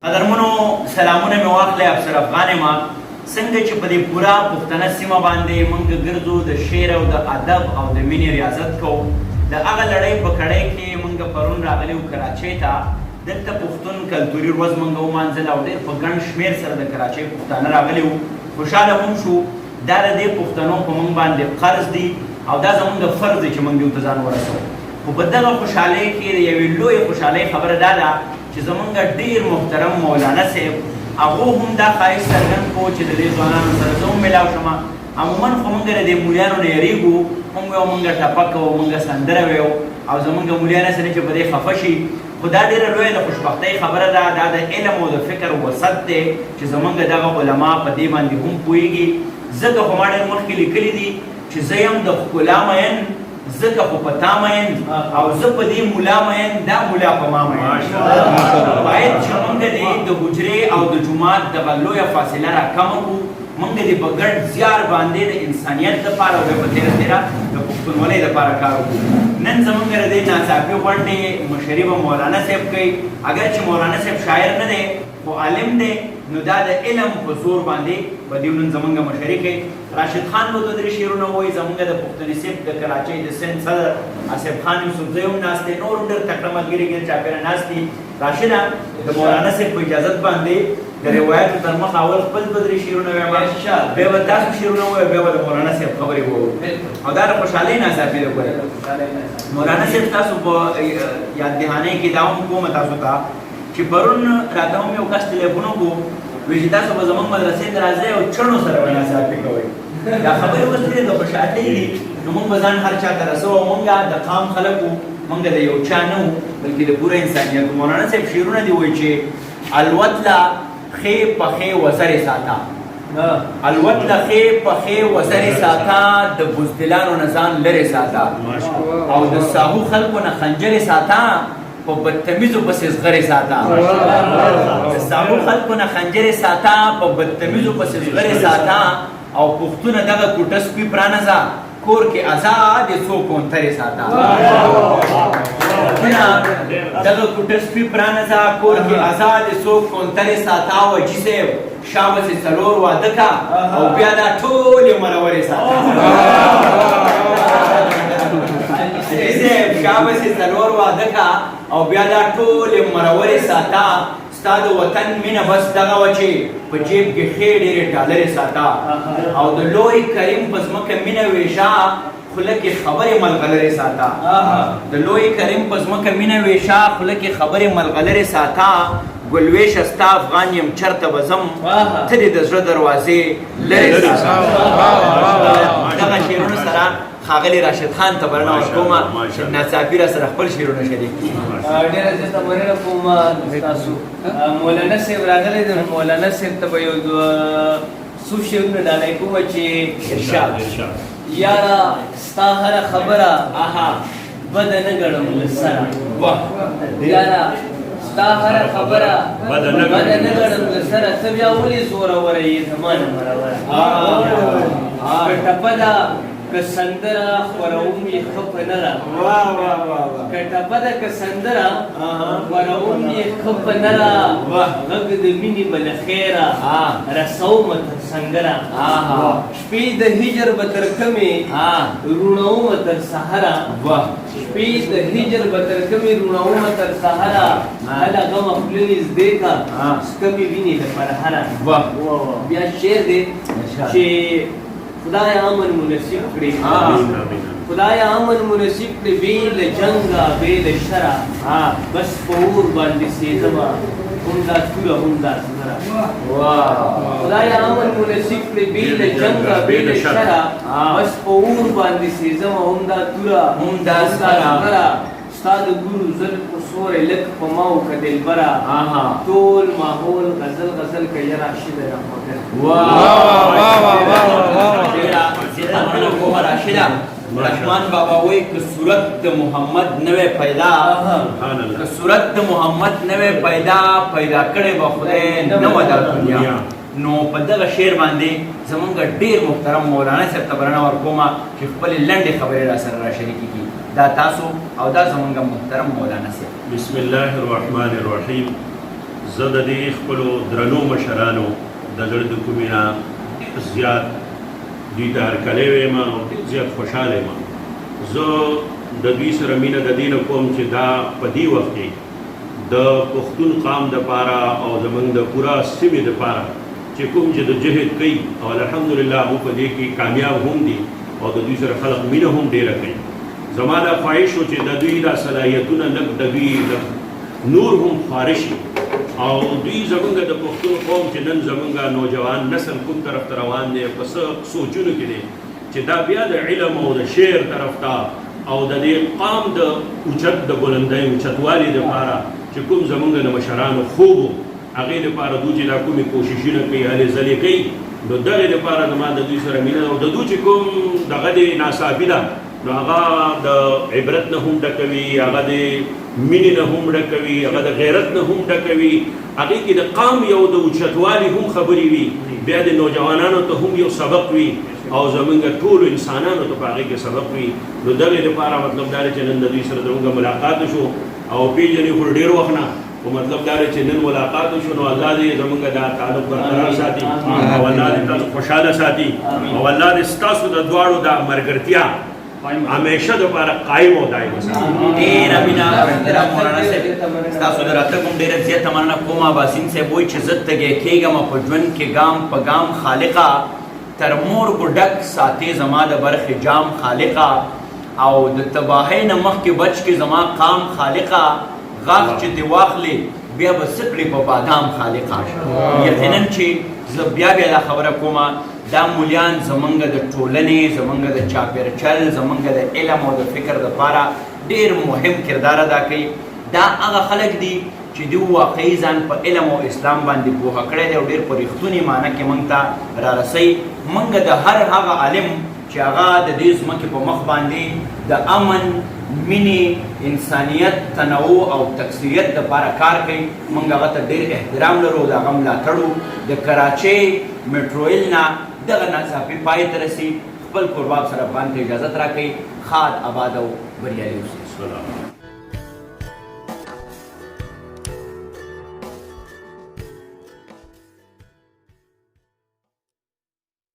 قدرمنو سلامونه مې واخلئ. افسر افغان یم. څنګه چې په دې پوره پښتنه سیمه باندې موږ ګرځو، د شعر او د ادب او د مینې ریاضت کوو، د هغه لړۍ په کړۍ کې موږ پرون راغلي وو کراچۍ ته. دلته پښتون کلتوري ورځ موږ ومانځله او ډېر په ګڼ شمېر سره د کراچۍ پښتانه راغلي وو. خوشحاله هم شو. دا د دې پښتنو په موږ باندې قرض دي او دا زموږ فرض دی چې موږ دیو ته ځان ورسوو. خو په دغه خوشحالۍ کې د یوې لویې خوشحالۍ خبره دا ده چې زمونږ ډیر محترم مولانا صاحب هغو هم دا خواهش څرګند کړو چې د دې ځوانانو سره زه هم ملاو شم. عموما خو مونږ د دې مولیانو نه یریږو، مونږ وایو مونږ ټپه کوو، مونږ سندره وایو او زمونږ مولیان هسې نه چې په دې خفه شي. خو دا ډېره لویه د خوشبختۍ خبره ده، دا د علم او د فکر وسعت دی چې زمونږ دغه علما په دې باندې هم پوهېږي. ځکه خو ما ډېر مخکې لیکلي دي چې زه یم د ښکلا مین، ځکه خو په تا مین، او زه په دې مولا مین، دا مولا په ما مین. باید چې موږ دې د حجرې او د جومات دغه لویه فاصله را کمه کړو. موږ دې په ګډ زیار باندې د انسانیت لپاره او بیا په تېره تېره د پښتونولۍ لپاره کار وکړو. نن زموږ د دې ناڅاپي غونډې مشري به مولانا صاحب کوي. اګر چې مولانا صاحب شاعر نه دی خو عالم دی، نو دا د علم په زور باندې به دی نن زمونږ مشري کوي. راشد خان به دوه درې شعرونه ووایي. زمونږ د پښتني صف د کراچۍ د سند صدر آصف خان یوسفزی هم ناست دی، نور هم ډېر تکړه ملګري ګیر چاپېره ناست دي. راشده، د مولانا صاحب په اجازت باندې د روایتو تر مخه اول خپل دوه درې شعرونه وایم، بیا به تاسو شعرونه ووایئ، بیا به د مولانا صاحب خبرې وورو. او دا د خوشحالۍ ناڅاپي ده. ګورئ مولانا صاحب، تاسو په یاد دهانۍ کې دا هم کومه تاسو ته چې پرون راته هم یو کس ټلیفون وکړو، وی چې تاسو به زموږ مدرسې ته راځئ او چڼو سره به ناڅاپي کوئ. دا خبرې اوس ډېرې د خوشحالۍ دي، نو موږ به ځان هر چا ته رسوو. موږ د قام خلک وو، موږ د یو چا نه وو بلکې د پوره انسانیت. مولانا صاحب شعرونه دي وایي چې الوت له ښې پخې وزرې ساته، الوت له ښې پخې وزرې ساته، د بزدلانو نه ځان لرې ساته، او د ساهو خلکو نه خنجرې ساته، په بدتمیزو پسې زغرې ساته. د ساهو خلکو نه خنجرې ساته، په بدتمیزو پسې زغرې ساته، او پښتونه دغه کوټه سپي پرانځه، کور کې ازاد څو کونترې ساته. پښتونه دغه کوټه سپي پرانځه، کور کې ازاد څو کونترې ساته. او حاجي صاحب شابسې څلور واده کا او بیا دا ټولې مرورې ساته. حاجي صاحب شابسې څلور واده کا او بیا دا ټولې مرورې ساته. ستا د وطن مینه بس دغه وه چې په جیب کې ښې ډېرې ډالرې ساته، او د لوی کریم په ځمکه مینه ویشه، خوله کې خبرې ملغلرې ساته. د لوی کریم په ځمکه مینه ویشه، خوله کې خبرې ملغلرې ساته. ګلویشه ستا افغان یم چرته به ځم، ته دې د زړه دروازې لرې ساته. دغه شعرونو سره ښاغلي راشد خان ته بلنه ورکوم چې ناڅاپي را سره خپل شعرونه شریک کړي. ډېره زیاته مننه کوم تاسو. مولانا صاحب راغلی دی، مولانا صاحب ته به یو دوه څو شعرونه ډالۍ کوم چې ارشاد. یاره ستا هره خبره بده نه ګڼم له سره، یاره ستا هره خبره بده نه ګڼم له سره، ته بیا ولې زوروره یې زما نه مروره؟ که ټپه ده که سندره خوروم یې ښه په نره، که ټپه ده که سندره خوروم یې ښه په نره، غږ د مینې به له خیره رسومه تر سنګره، شپې د هجر به تر کومې روڼومه تر سحره، شپې د هجر به تر کومې روڼومه تر سحره، هله غمه خوله نږدې که څکه مې وینې له پرهره. بیا شعر دی چې خدای امن مو نصیب کړي، خدای امن مو نصیب کړي، بې له جنګه بې له شره، بس په اور باندې سېزمه هم دا توره هم دا زغره. خدای امن مو نصیب کړي، بې له جنګه بې له شره، بس په اور باندې سېزمه هم دا توره هم دا زغره. ستا د ګورو زلفو سوری لږ په ما وکړه دلبره، ټول ماحول غزل غزل که یا راشده نغمهګر. ډېره زیاته مننه کوم راشده. رحمان بابا وایي که صورت د محمد نوې پیدا، که صورت د محمد نوې پیدا، پیدا کړې به خدای نه وه دا دنیا. نو په دغه شعر باندې زمونږ ډېر محترم مولانا صاحب ته بلنه ورکوم چې خپلې لنډې خبرې را سره را شریکې کړي. دا تاسو او دا زمونږ محترم مولانا صاحب. بسم الله الرحمن الرحیم. زه د دې خپلو درنو مشرانو د زړه د کومې نه ډېر زیات دوی ته هرکلی وایم او ډېر زیات خوشحاله یم. زه د دوی سره مینه د دې نه کوم چې دا په دې وخت کې د پښتون قام دپاره او زمونږ د پوره سیمې دپاره چې کوم جدوجهد کوي او الحمدلله هغوی په دې کې کامیاب هم دي او د دوی سره خلق مینه هم ډېره کوي. زما دا خواهش و چې د دوی دا صلاحیتونه لږ د دوی لږ نور هم خواره شي او دوی زمونږ د پښتون قوم چې نن زمونږ نوجوان نسل کوم طرف ته روان دی، په څه سوچونو کې دی، چې دا بیا د علم او د شعر طرف ته او د دې قام د اوچت د بلندۍ اوچتوالي دپاره چې کوم زمونږ د مشرانو خوب و هغې دپاره دوی چې دا کومې کوششونه کوي، هلې ځلې کوي، نو دغې دپاره زما د دوی سره مینه ده. او د دوی چې کوم دغه دی ناڅاپي ده، نو هغه د عبرت نه هم ډکوي، هغه د مینې نه هم ډکوي، هغه د غیرت نه هم ډکوي، هغې کې د قام یو د اوچتوالي هم خبرې وي، بیا د نوجوانانو ته هم یو سبق وي او زمونږ ټولو انسانانو ته په هغې کې سبق وي. نو دغې دپاره مطلب دا دی چې نن د دوی سره زمونږ ملاقات وشو او پېژنې خو ډېر وخت نه، خو مطلب دا دی چې نن ملاقات وشو. نو الله دې زمونږ دا تعلق برقرار ساتي او الله دې تاسو خوشحاله ساتي او الله دې ستاسو د دواړو دا ملګرتیا همیشه دپاره قایم او دایم وساتي. ډېره مینه او احترام مولانا صاحب، ستاسو د راتګ هم ډېره زیاته مننه کوم. اباسین صاحب وایي چې زه تږی کېږم په ژوند کې ګام په ګام خالقه، تر مورګو ډک ساتې زما د برخې جام خالقه، او د تباهۍ نه مخکې بچ کې زما قام خالقه، غاښ چې ترې واخلې بیا به څه کړې په بادام خالقه. یقینا چې زه بیا بیا دا خبره کوم، دا مولیان زمونږ د ټولنې، زمونږ د چاپېرچل، زمونږ د علم او د فکر دپاره ډېر مهم کردار ادا کوي. دا هغه خلک دي چې دوی واقعي ځان په علم او اسلام باندې پوهه کړی دی او ډېر په رښتوني معنی کې موږ ته رارسوي. موږ د هر هغه عالم چې هغه د دې ځمکې په مخ باندې د امن، مینې، انسانیت، تنوع او تکثیریت دپاره کار کوي، موږ هغه ته ډېر احترام لرو او د هغه ملاتړو. د کراچۍ میټرویل نه دغه ناڅاپي پای ته رسي. خپل کورباب سره افغان ته اجازت راکړئ. ښاد، اباد او بریالي اوسئ. سلام.